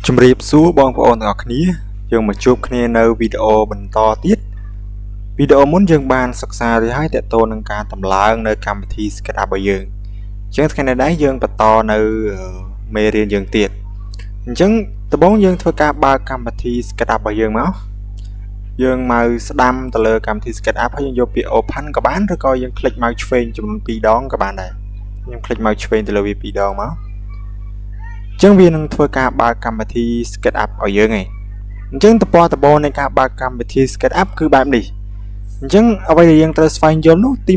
ជំរាបសួរបងប្អូនទាំងអស់គ្នាយើងមកជួបគ្នានៅវីដេអូបន្តទៀតវីដេអូមុនយើងបានសិក្សារួចហើយទាក់ទងនឹងការតម្លើងនៅកម្មវិធី SketchUp របស់យើងអញ្ចឹងថ្ងៃនេះដែរយើងបន្តនៅមេរៀនយើងទៀតអញ្ចឹងដំបូងយើងធ្វើការបើកកម្មវិធី SketchUp របស់យើងមកយើងមកស្ដាំទៅលើកម្មវិធី SketchUp ហើយយើងយកពាក្យ Open ក៏បានឬក៏យើង click មកឆ្វេងចំនួន2ដងក៏បានដែរខ្ញុំ click មកឆ្វេងទៅលើវា2ដងមកចឹងវានឹងធ្វើការបើកកម្មវិធី SketchUp ឲ្យយើងឯងអញ្ចឹងទំព័រដំបូងនៃការបើកកម្មវិធី SketchUp គឺបែបនេះអញ្ចឹងអ្វីដែលយើងត្រូវស្វែងយល់នោះទី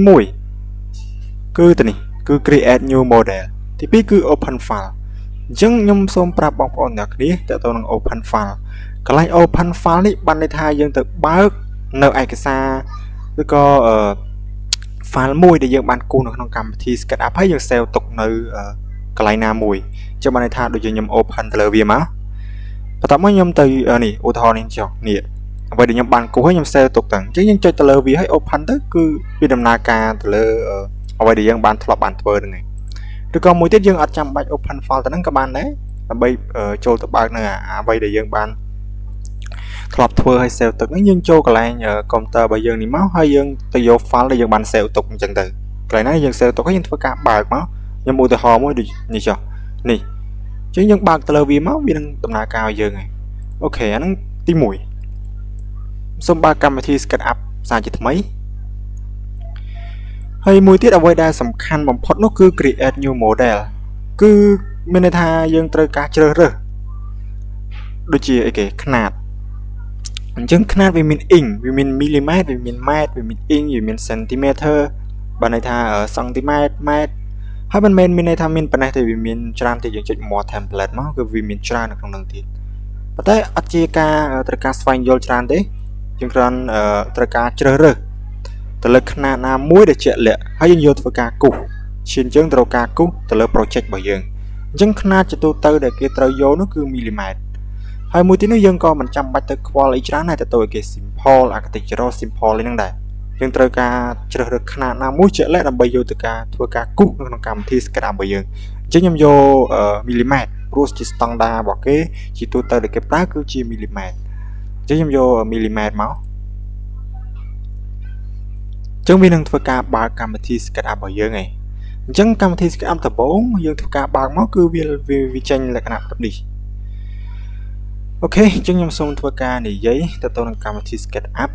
1គឺទៅនេះគឺ create new model ទី2គឺ open file អញ្ចឹងខ្ញុំសូមប្រាប់បងប្អូនទាំងគ្នាតទៅនឹង open file កន្លែង open file នេះបានន័យថាយើងទៅបើកនៅឯកសារឬក៏អឺ file មួយដែលយើងបានគូសនៅក្នុងកម្មវិធី SketchUp ហើយយើង save ទុកនៅកន្លែងណាមួយចឹងបានន័យថាដូចជាខ្ញុំ open ទៅលើវាមកបន្ទាប់មកខ្ញុំទៅនេះឧទាហរណ៍នេះចុះនេះអ្វីដែលខ្ញុំបានគូសហើយខ្ញុំ save ទុកទៅអញ្ចឹងយើងចុចទៅលើវាហើយ open ទៅគឺវាដំណើរការទៅលើអ្វីដែលយើងបានធ្លាប់បានធ្វើហ្នឹងឯងឬក៏មួយទៀតយើងអត់ចាំបាច់ open file ទៅហ្នឹងក៏បានដែរដើម្បីចូលទៅបើកនៅអ្វីដែលយើងបានធ្លាប់ធ្វើឲ្យ save ទុកហ្នឹងយើងចូលកន្លែងកុំព្យូទ័ររបស់យើងនេះមកហើយយើងទៅយក file ដែលយើងបាន save ទុកអញ្ចឹងទៅកន្លែងណាយើង save ទុកហើយយើងធ្វើការបើកមកខ្ញុំឧទាហរណ៍មួយដូចនេះចុះនេះអញ្ចឹងយើងបើកទៅលើវាមកវានឹងដំណើរការឲ្យយើងហើយ OK អាហ្នឹងទី1សូមបើកកម្មវិធី SketchUp សារជាថ្មីហើយមួយទៀតអ្វីដែលសំខាន់បំផុតនោះគឺ create new model គឺមានន័យថាយើងត្រូវការជ្រើសរើសដូចជាអីគេខ្នាតអញ្ចឹងខ្នាតវាមាន inch វាមានមីលីម៉ែត្រវាមានម៉ែត្រវាមាន inch វាមាន centimeter បានន័យថាសង់ទីម៉ែត្រម៉ែត្រ ហើយមិនមែនមានន័យថាមានប៉ុណ្ណេះទេវាមានច្រើនទៀតយើងចុច more template មកគឺវាមានច្រើននៅក្នុងនឹងទៀតប៉ុន្តែអត់ជាការត្រូវការស្វែងយល់ច្រើនទេយើងគ្រាន់ត្រូវការជ្រើសរើសទៅលើខ្នាតណាមួយដែលជាក់លាក់ហើយយើងយកធ្វើការគូសឈានជើងត្រូវការគូសទៅលើ project របស់យើងអញ្ចឹងខ្នាតជាទូទៅដែលគេត្រូវយកនោះគឺមីលីម៉ែត្រហើយមួយទៀតនោះយើងក៏មិនចាំបាច់ទៅខ្វល់អីច្រើនដែរទៅទៅឲ្យគេ simple architectural simple ហ្នឹងដែរយើងត្រូវការជ្រើសរើសខ្នាតណាមួយជាក់លាក់ដើម្បីយកទៅការធ្វើការគូសនៅក្នុងកម្មវិធី SketchUp របស់យើងអញ្ចឹងខ្ញុំយកមីលីម៉ែត្រព្រោះជាស្តង់ដារបស់គេជាទូទៅដែលគេប្រើគឺជាមីលីម៉ែត្រអញ្ចឹងខ្ញុំយកមីលីម៉ែត្រមកអញ្ចឹងវានឹងធ្វើការបើកកម្មវិធី SketchUp របស់យើងឯងអញ្ចឹងកម្មវិធី SketchUp ដំបូងយើងធ្វើការបើកមកគឺវាវាចេញលក្ខណៈបែបនេះOK អញ្ចឹងខ្ញុំសូមធ្វើការនិយាយទៅទៅនឹងកម្មវិធី SketchUp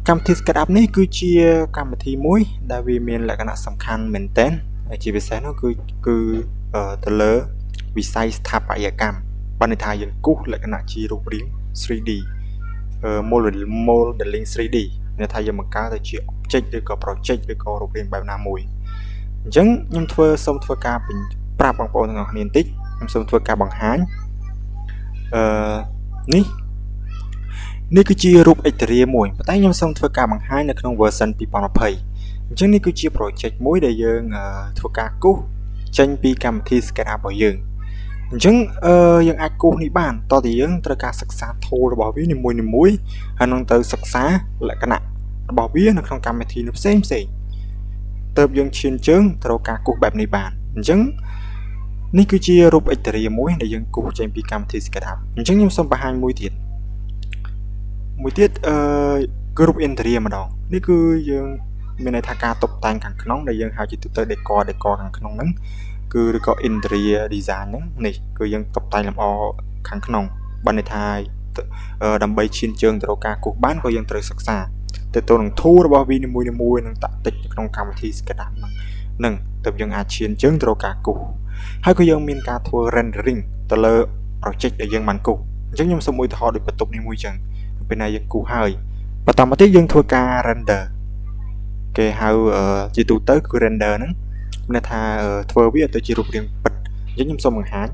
កម្មវិធី SketchUp នេះគឺជាកម្មវិធីមួយដែលវាមានលក្ខណៈសំខាន់មែនទែនជាពិសេសនោះគឺគឺទៅលើវិស័យស្ថាបត្យកម្មបានន័យថាយើងគូសលក្ខណៈជារូបរាង 3D modeling 3D ន័យថាយើងបង្កើតទៅជា object ឬក៏ project ឬក៏រូបរាងបែបណាមួយអញ្ចឹងខ្ញុំធ្វើសូមធ្វើការប្រាប់បងប្អូនទាំងអស់គ្នាបន្តិចខ្ញុំសូមធ្វើការបង្ហាញអឺនេះនេះគឺជារូប exterior មួយប៉ុន្តែខ្ញុំសូមធ្វើការបង្ហាញនៅក្នុង version 2020អញ្ចឹងនេះគឺជា project មួយដែលយើងធ្វើការគូសចេញពីកម្មវិធី SketchUp របស់យើងអញ្ចឹងអឺយើងអាចគូសនេះបានតោះតែយើងត្រូវការសិក្សា tool របស់វានីមួយៗហើយនឹងទៅសិក្សាលក្ខណៈរបស់វានៅក្នុងកម្មវិធីនោះផ្សេងផ្សេងទៅយើងឈានជើងត្រូវការគូសបែបនេះបានអញ្ចឹងនេះគឺជារូប exterior មួយដែលយើងគូសចេញពីកម្មវិធី SketchUp អញ្ចឹងខ្ញុំសូមបង្ហាញមួយទៀតមួយទៀតអឺគឺរូប interior ម្ដងនេះគឺយើងមានន័យថាការតុបតែងខាងក្នុងដែលយើងហៅជាទូទៅ decor decor ខាងក្នុងហ្នឹង គឺឬក៏ interior design ហ្នឹងនេះគឺយើងតុបតែងលម្អខាងក្នុងបានន័យថាដើម្បីឈានជើងទៅរកការគូសបានក៏យើងត្រូវសិក្សាទៅទៅនឹង tool របស់វានីមួយៗនិង tactic ក្នុងកម្មវិធី SketchUp ហ្នឹងនឹងទើបយើងអាចឈានជើងទៅរកការគូសហើយក៏យើងមានការធ្វើ rendering ទៅលើ project ដែលយើងបានគូសអញ្ចឹងខ្ញុំសូមឧទាហរណ៍ដូចបន្ទប់នេះមួយអញ្ចឹងពេលណាយើងគូសហើយបន្តមកទៀតយើងធ្វើការ render គេហៅជាទូទៅគឺ render ហ្នឹងមានន័យថាធ្វើវាទៅជារូបរាងពិតអញ្ចឹងខ្ញុំសូមបង្ហាញ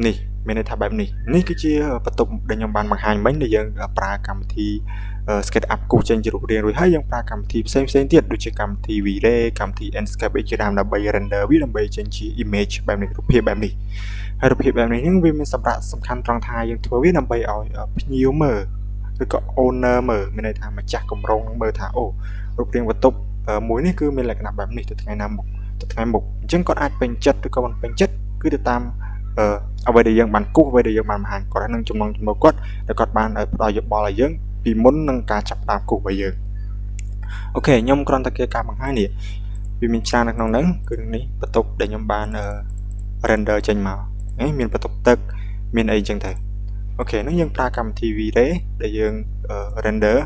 នេះមានន័យថាបែបនេះនេះគឺជាបន្ទប់ដែលខ្ញុំបានបង្ហាញមិញដែលយើងប្រើកម្មវិធី SketchUp គូសចេញជារូបរាងរួចហើយយើងប្រើកម្មវិធីផ្សេងផ្សេងទៀតដូចជាកម្មវិធី V-Ray កម្មវិធី Enscape អីជាដើមដើម្បី render វាដើម្បីចេញជា image បែបនេះរូបភាពបែបនេះហើយរូបភាពបែបនេះហ្នឹងវាមានសម្រាប់សំខាន់ត្រង់ថាយើងធ្វើវាដើម្បីឲ្យភ្ញៀវមើលឬក៏ owner មើលមានន័យថាម្ចាស់គម្រោងនឹងមើលថាអូរូបរាងបន្ទប់មួយនេះគឺមានលក្ខណៈបែបនេះទៅថ្ងៃណាមុខទៅថ្ងៃមុខអញ្ចឹងគាត់អាចពេញចិត្តឬក៏មិនពេញចិត្តគឺទៅតាម អ្វីដែលយើងបានគូសអ្វីដែលយើងបានបង្ហាញគាត់នឹងចំណងចំណូលគាត់ដែលគាត់បានផ្ដល់យោបល់ឲ្យយើងពីមុននឹងការចាប់ផ្ដើមគូសរបស់យើង។ OK ខ្ញុំគ្រាន់តែគេការបង្ហាញនេះវាមានច្រើននៅក្នុងហ្នឹងគឺនេះបន្ទប់ដែលខ្ញុំបាន render ចេញមកនេះមានបន្ទប់ទឹកមានអីចឹងទៅ។ OK ហ្នឹងយើងប្រើកម្មវិធី V-Ray ដែលយើង render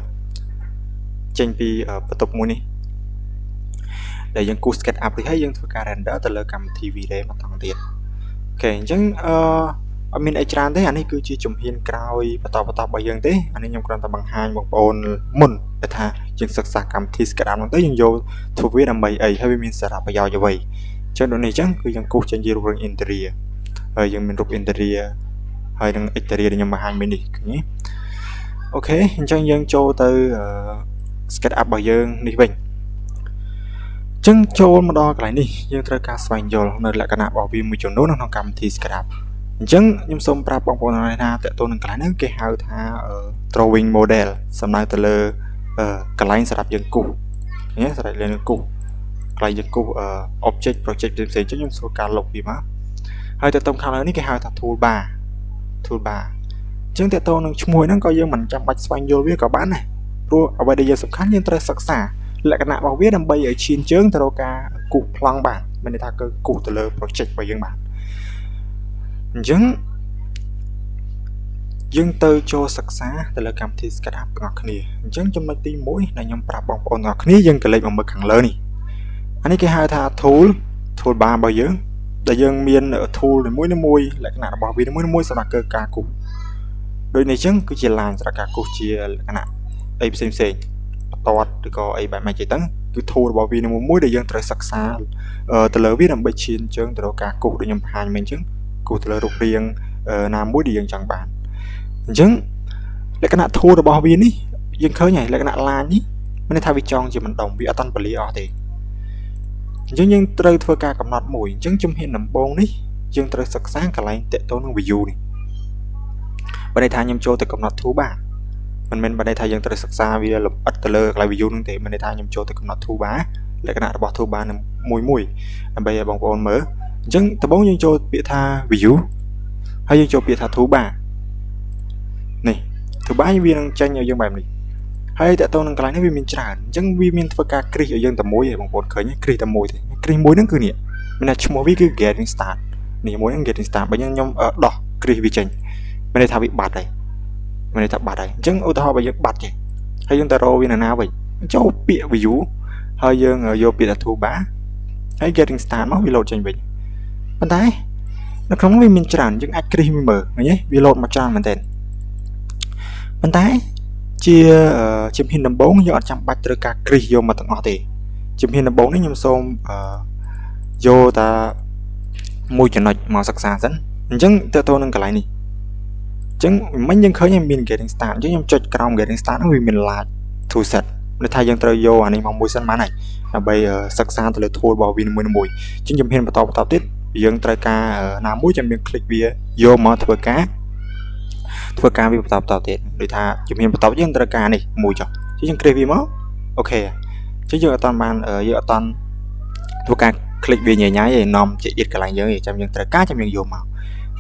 ចេញពីបន្ទប់មួយនេះដែលយើងគូស SketchUp រួចហើយយើងធ្វើការ render ទៅលើកម្មវិធី V-Ray មកតង់ទៀត។ OK អញ្ចឹងអឺអត់មានអីច្រើនទេអានេះគឺជាជំហានក្រោយបន្តបន្តរបស់យើងទេអានេះខ្ញុំគ្រាន់តែបង្ហាញបងប្អូនមុនដែលថាយើងសិក្សាកម្មវិធី SketchUp ហ្នឹងទៅយើងយកធ្វើវាដើម្បីអីហើយវាមានសារៈប្រយោជន៍អ្វីអញ្ចឹងដូចនេះអញ្ចឹងគឺយើងគូសចេញជារូបរាង interior ហើយយើងមានរូប interior ហើយនឹង exterior ដែលខ្ញុំបង្ហាញមិញនេះឃើញទេOK អញ្ចឹងយើងចូលទៅ SketchUp របស់យើងនេះវិញចឹងចូលមកដល់កន្លែងនេះយើងត្រូវការស្វែងយល់នៅលក្ខណៈរបស់វាមួយចំនួននៅក្នុងកម្មវិធី SketchUp។ អញ្ចឹងខ្ញុំសូមប្រាប់បងប្អូនថាតើតើនឹងកន្លែងហ្នឹងគេហៅថា drawing model សំដៅទៅលើកន្លែងសម្រាប់យើងគូសណាសម្រាប់យើងគូសកន្លែងយើងគូស object project ផ្សេងៗចឹងខ្ញុំសូមការលុបវាមកហើយតើតើខាងលើនេះគេហៅថា toolbar toolbar អញ្ចឹងតើតើនឹងឈ្មោះហ្នឹងក៏យើងមិនចាំបាច់ស្វែងយល់វាក៏បានដែរព្រោះអ្វីដែលយើងសំខាន់យើងត្រូវសិក្សាលក្ខណៈរបស់វាដើម្បីឲ្យឈានជើងទៅរកការគូសប្លង់បានមានន័យថាគឺគូសទៅលើ project របស់យើងបានអញ្ចឹងយើងទៅចូលសិក្សាទៅលើកម្មវិធី SketchUp ទាំងអស់គ្នាអញ្ចឹងចំណុចទី1ដែលខ្ញុំប្រាប់បងប្អូនទាំងអស់គ្នាយើងក៏លេចមកមើលខាងលើនេះអានេះគេហៅថា toolbar របស់យើងដែលយើងមាន tool នីមួយៗលក្ខណៈរបស់វានីមួយៗសម្រាប់គឺការគូសដូចនេះអញ្ចឹងគឺជា line សម្រាប់ការគូសជាលក្ខណៈអីផ្សេងផ្សេងបន្ទាត់ឬក៏អីបែបម៉េចទៅគឺ tool របស់វានីមួយៗដែលយើងត្រូវសិក្សាទៅលើវាដើម្បីឈានជើងទៅរកការគូសដូចខ្ញុំបង្ហាញមិញអញ្ចឹងគូសទៅលើរូបរាងណាមួយដែលយើងចង់បានអញ្ចឹងលក្ខណៈ tool របស់វានេះយើងឃើញហើយលក្ខណៈ line នេះមានន័យថាវាចងជាម្ដុំវាអត់តាន់ពលាអស់ទេអញ្ចឹងយើងត្រូវធ្វើការកំណត់មួយអញ្ចឹងជំហានដំបូងនេះយើងត្រូវសិក្សាកន្លែងតាក់ទងនឹង view នេះបើន័យថាខ្ញុំចូលទៅកំណត់ toolbar មិនមែនបើន័យថាយើងត្រូវសិក្សាវាលម្អិតទៅលើកន្លែង view នឹងទេមានន័យថាខ្ញុំចូលទៅកំណត់ toolbar លក្ខណៈរបស់ toolbar នឹងមួយមួយដើម្បីឲ្យបងប្អូនមើលអញ្ចឹងដំបូងយើងចូលពាក្យថា view ហើយយើងចូលពាក្យថា toolbar នេះ toolbar វានឹងចេញឲ្យយើងបែបនេះហើយតើតើនឹងកន្លែងនេះវាមានច្រើនអញ្ចឹងវាមានធ្វើការគ្រីសឲ្យយើងតែមួយឯងបងប្អូនឃើញគ្រីសតែមួយទេគ្រីសមួយហ្នឹងគឺនេះមានថាឈ្មោះវាគឺ getting start នេះមួយហ្នឹង getting start បើខ្ញុំដោះគ្រីសវាចេញមានន័យថាវាបាត់ហើយមានន័យថាបាត់ហើយអញ្ចឹងឧទាហរណ៍បើយើងបាត់ចេះហើយយើងទៅរកវានៅណាវិញចូលពាក្យ view ហើយយើងយកពាក្យថា toolbar ហើយ getting start មកវាលោតចេញវិញប៉ុន្តែនៅក្នុងវាមានច្រើនយើងអាចគ្រីសមួយមើលឃើញទេវាលោតមកច្រើនមែនទែនប៉ុន្តែជាជំហានដំបូងយើងអត់ចាំបាច់ត្រូវការគ្រីសយកមកទាំងអស់ទេជំហានដំបូងនេះខ្ញុំសូមយកតាមួយចំណុចមកសិក្សាសិនអញ្ចឹងតើតើនឹងកន្លែងនេះអញ្ចឹងមិញយើងឃើញមាន getting start អញ្ចឹងខ្ញុំចុចក្រោម getting start ហ្នឹងវាមាន large tool set ន័យថាយើងត្រូវយកអានេះមកមួយសិនបានហើយដើម្បីសិក្សាទៅលើ tool របស់វានីមួយៗអញ្ចឹងជំហានបន្តបន្តទៀតយើងត្រូវការណាមួយចាំយើង click វាយកមកធ្វើការវាបន្តបន្តទៀតដូចថាជំហានបន្តយើងត្រូវការនេះមួយចុះអញ្ចឹងយើង click វាមក OK អញ្ចឹងយើងអត់តាន់បានយើងអត់តាន់ធ្វើការ click វាញ៉ៃញ៉ៃឯនាំជាអ៊ីតកន្លែងយើងឯងចាំយើងត្រូវការចាំយើងយកមក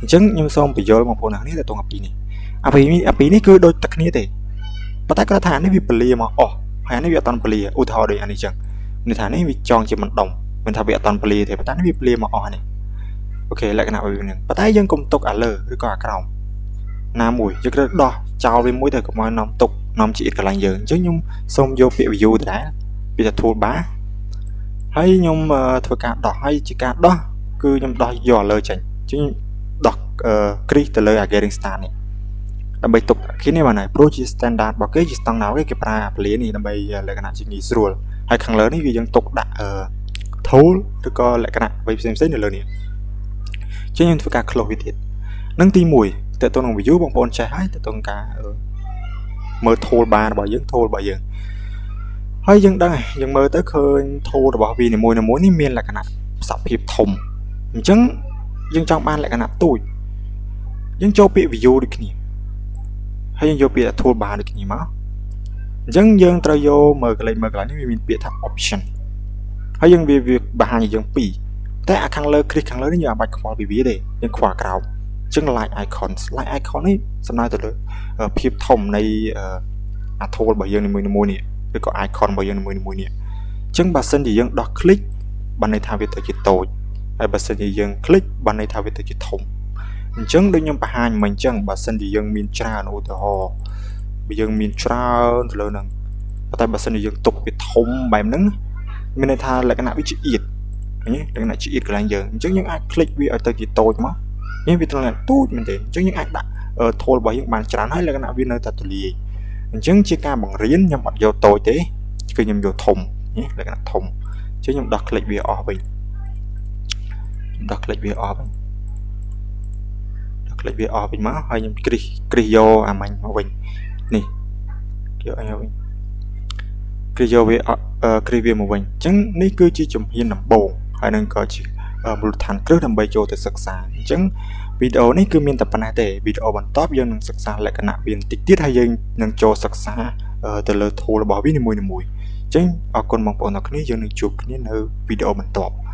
អញ្ចឹងខ្ញុំសូមបញ្យល់បងប្អូនទាំងនេះទៅតងអាពីរនេះអាពីរនេះអាពីរនេះគឺដូចតែគ្នាទេប៉ុន្តែគាត់ថានេះវាពលាមកអស់ហើយអានេះវាអត់តាន់ពលាឧទាហរណ៍ដូចអានេះចឹងមានថានេះវាចងជាម្ដុំមិនថាវាអត់តាន់ពលាទេប៉ុន្តែនេះវាពលាមកអស់នេះOK លក្ខណៈវាហ្នឹងប៉ុន្តែយើងកុំទុកអាលើឬក៏អាក្រោមណាមួយយើងត្រូវដោះចោលវាមួយទៅកុំឲ្យនាំទុកនាំជាអ៊ីតកន្លែងយើងអញ្ចឹងខ្ញុំសូមយកពាក្យ view ដដែលពាក្យថា toolbar ហើយខ្ញុំធ្វើការដោះហើយជាការដោះគឺខ្ញុំដោះយកលើចេញអញ្ចឹងដោះគ្រីសទៅលើ getting start នេះដើម្បីទុកគេនេះបានហើយព្រោះជា standard របស់គេជា standard គេគេប្រើអាពលានេះដើម្បីលក្ខណៈជាងាយស្រួលហើយខាងលើនេះវាយើងទុកដាក់ tool ឬក៏លក្ខណៈអ្វីផ្សេងផ្សេងនៅលើនេះចឹងខ្ញុំធ្វើការ close វាទៀតនឹងទី1តើតើនឹង view បងប្អូនចេះហើយតើតើការមើល tool bar របស់យើង tool របស់យើងហើយយើងដឹងហើយយើងមើលទៅឃើញ tool របស់វានីមួយៗនេះមានលក្ខណៈសភាពធំអញ្ចឹងយើងចង់បានលក្ខណៈទូចយើងចូលពាក្យ view ដូចគ្នាហើយយើងយកពាក្យ toolbar ដូចគ្នាមកអញ្ចឹងយើងត្រូវយកមើលកន្លែងមើលកន្លែងនេះវាមានពាក្យថា option ហើយយើងវាបង្ហាញឲ្យយើងពីរ តែអាខាងលើគ្រីសខាងលើនេះយើងអាចបាច់ខ្វល់ពីវាទេយើងខ្វល់ក្រោមអញ្ចឹង large icons large icon នេះសំដៅទៅលើភាពធំនៃអា tool របស់យើងនីមួយៗនេះឬក៏ icon របស់យើងនីមួយៗនេះអញ្ចឹងបើសិនជាយើងដោះ click បានន័យថាវាទៅជាតូចហើយបើសិនជាយើង click បានន័យថាវាទៅជាធំអញ្ចឹងដូចខ្ញុំបង្ហាញមិញអញ្ចឹងបើសិនជាយើងមានច្រើនឧទាហរណ៍បើយើងមានច្រើនទៅលើហ្នឹងប៉ុន្តែបើសិនជាយើងទុកវាធំបែបហ្នឹងមានន័យថាលក្ខណៈវាជាអៀតឃើញទេលក្ខណៈជាអៀតកន្លែងយើងអញ្ចឹងយើងអាច click វាឲ្យទៅជាតូចមកនេះវាត្រង់ទូចមែនទេអញ្ចឹងយើងអាចដាក់ tool របស់យើងបានច្រើនហើយលក្ខណៈវានៅតែទូលាយអញ្ចឹងជាការបង្រៀនខ្ញុំអត់យកតូចទេគឺខ្ញុំយកធំនេះលក្ខណៈធំអញ្ចឹងខ្ញុំដោះ click វាអស់វិញខ្ញុំដោះ click វាអស់វិញដោះ click វាអស់វិញមកហើយខ្ញុំគ្រីសគ្រីសយកអាមាញ់មកវិញនេះយកអីមកវិញគ្រីសយកវាគ្រីសវាមកវិញអញ្ចឹងនេះគឺជាជំហានដំបូងហើយនឹងក៏ជាមូលដ្ឋានគ្រឹះដើម្បីចូលទៅសិក្សាអញ្ចឹងវីដេអូនេះគឺមានតែប៉ុណ្ណេះទេវីដេអូបន្ទាប់យើងនឹងសិក្សាលក្ខណៈវាបន្តិចទៀតហើយយើងនឹងចូលសិក្សាទៅលើ tool របស់វានីមួយៗអញ្ចឹងអរគុណបងប្អូនទាំងគ្នាយើងនឹងជួបគ្នានៅវីដេអូបន្ទាប់។